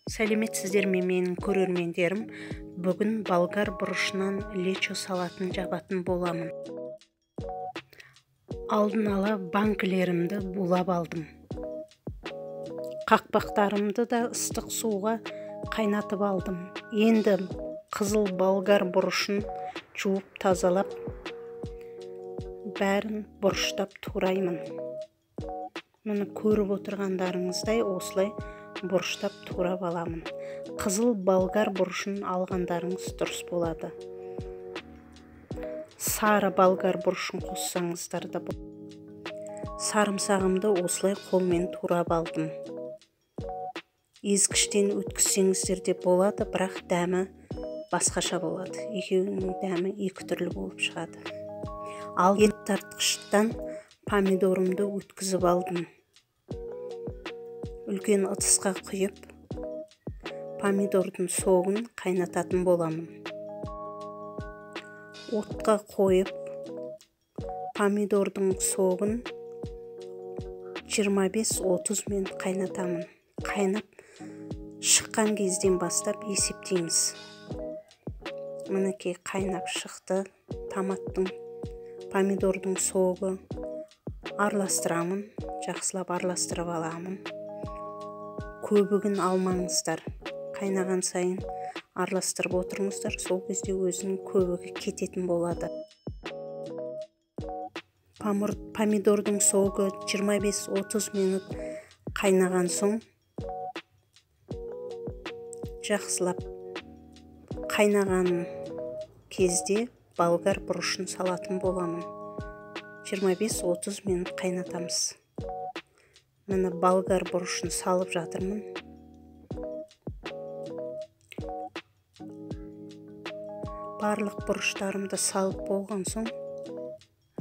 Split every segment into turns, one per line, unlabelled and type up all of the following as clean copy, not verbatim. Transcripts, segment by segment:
Сәлеметсіздер ме менің көрермендерім? Бүгін болгар бұрышынан лечо салатын жабатын боламын. Алдын ала банкілерімді булап алдым. Қақпақтарымды да ыстық суға қайнатып алдым. Енді қызыл болгар бұрышын жуып тазалап, бәрін бұрыштап тураймын. Міне көріп отырғандарыңыздай осылай бұрыштап турап аламын. Қызыл болгар бұрышын алғандарыңыз дұрыс болады. Сары болгар бұрышын қоссаңыздар да болады. Сарымсағымды осылай қолмен турап алдым. Езгіштен өткізсеңіздер де болады, бірақ дәмі басқаша болады. Екеуінің дәмі екі түрлі болып шығады. Ал ет тартқыштан помидорымды өткізіп алдым. Үлкен ыдысқа құйып, помидордың согын қайнататын боламын. Отқа қойып, помидордың согын 25-30 минут қайнатамын. Қайнап шыққан кезден бастап есептейміз. Мінекей қайнап шықты томаттың, помидордың согы. Араластырамын, жақсылап араластырып аламын. Көбігін алмаңыздар. Қайнаған сайын араластырып отырыңыздар, сол кезде өзінің көбігі кететін болады. Помидордың согы 25-30 минут қайнаған соң жақсылап қайнаған кезде болгар бұрышын салатын боламын. 25-30 минут қайнатамыз. Міне болгар бұрышын салып жатырмын. Барлық бұрыштарымды салып болған соң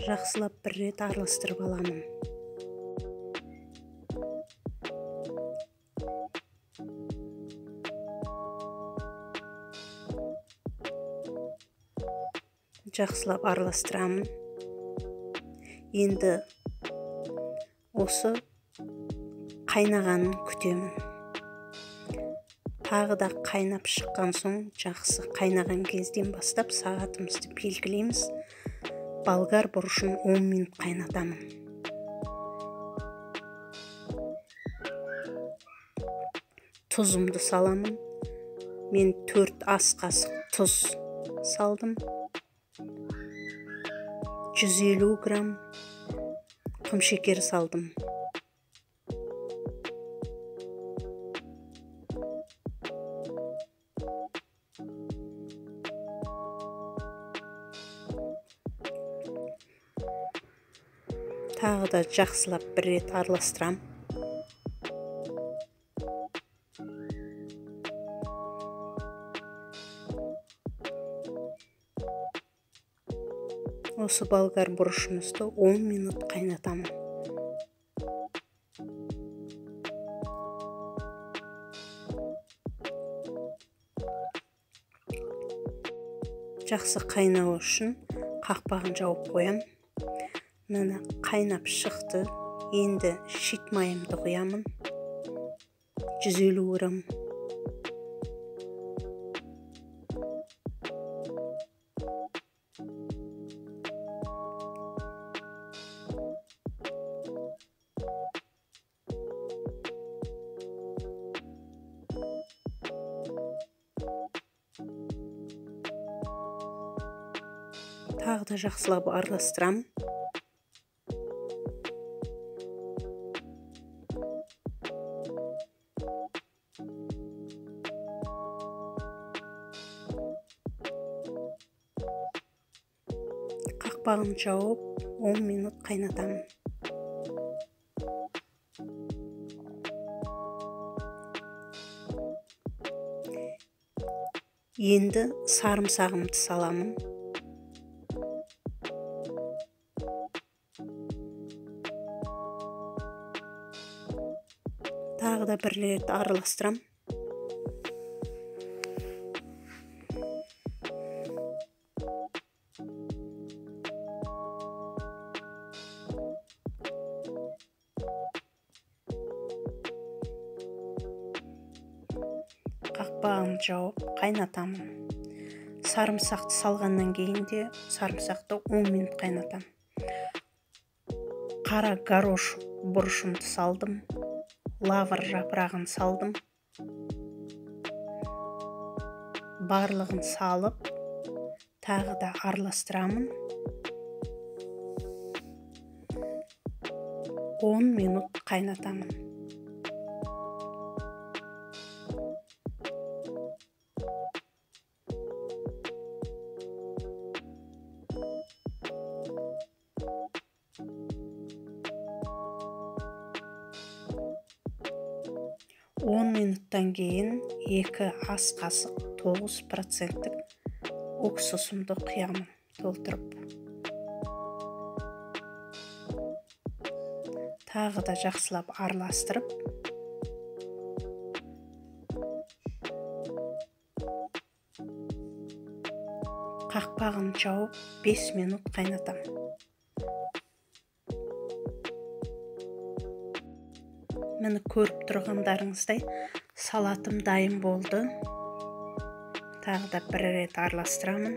жақсылап бір рет араластырып аламын. Жақсылап араластырамын. Енді осы қайнағанын күтемін. Тағы да қайнап шыққан соң, жақсы қайнаған кезден бастап сағатымызды белгілейміз. Болгар бұрышын 10 минут қайнатамын. Тұзымды саламын. Мен 4 ас қасық тұз салдым. 150 грамм құмшекер салдым. Тағы да жақсылап бір рет араластырам. Осы болгар бұрышымызды 10 минут қайнатамын. Жақсы қайнауы үшін қақпағын жауып қоям. Міне қайнап шықты. Енді шит майымды құямын. 150 грамм. Тағы да жақсылап араластырам. Қақпағын жауып 10 минут қайнатамын. Енді сарымсағымды саламын. Тағы да бір рет араластырам. Қақпағын жауып қайнатамын. Сарымсақты салғаннан кейін де сарымсақты 10 минут қайнатамын. Қара горошек бұрышымды салдым, лавр жапырағын салдым. Барлығын салып, тағы да араластырамын. 10 минут қайнатамын. Он минуттан кейін 2 ас қасық 9% уксусымды құямын толтырып. Тағы да жақсылап араластырып, қақпағын жауып 5 минут қайнатамын. Мені көріп тұрғандарыңыздай салатым дайын болды. Тағы да бір рет араластырамын.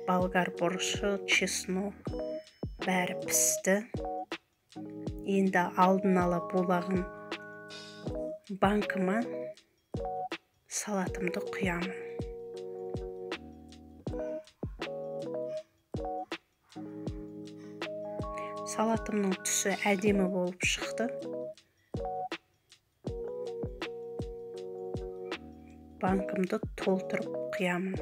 Болгар бұрышы, чеснок бәрі пісті. Енді алдын ала булаған банкыма салатымды құямын. Салатымның түсі әдемі болып шықты. Банкымды толтырып құямын.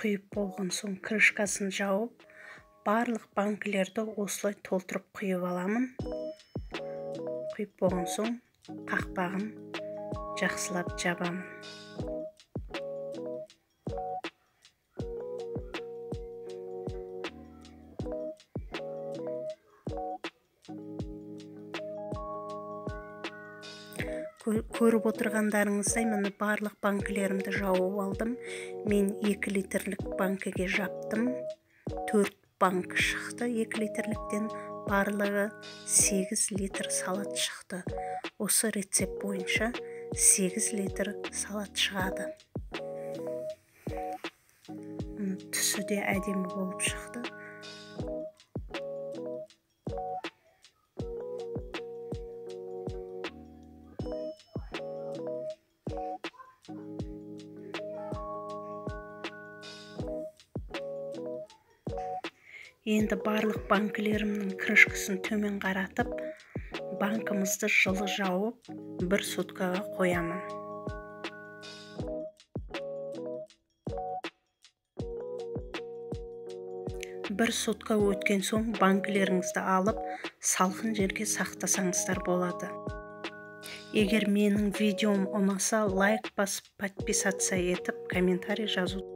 Құйып болған соң крышкасын жауып, барлық банкілерді осылай толтырып құйып аламын. Құйып болған соң қақпағын жақсылап жабамын. Көріп отырғандарыңыздай, міне барлық банкілерімді жауып алдым. Мен 2 литрлік банкіге жаптым. 4 банк шықты 2 литрліктен, барлығы 8 литр салат шықты. Осы рецепт бойынша 8 литр салат шығады. Түсі де әдемі болып шықты. Енді барлық банкілерімнің крышкасын төмен қаратып, банкімізді жылы жауып, 1 суткаға қоямын. Бір сутка өткен соң банкілеріңізді алып, салқын жерге сақтасаңыздар болады. Егер менің видеом ұнаса, лайк басып, подписаться етіп, комментарий жазу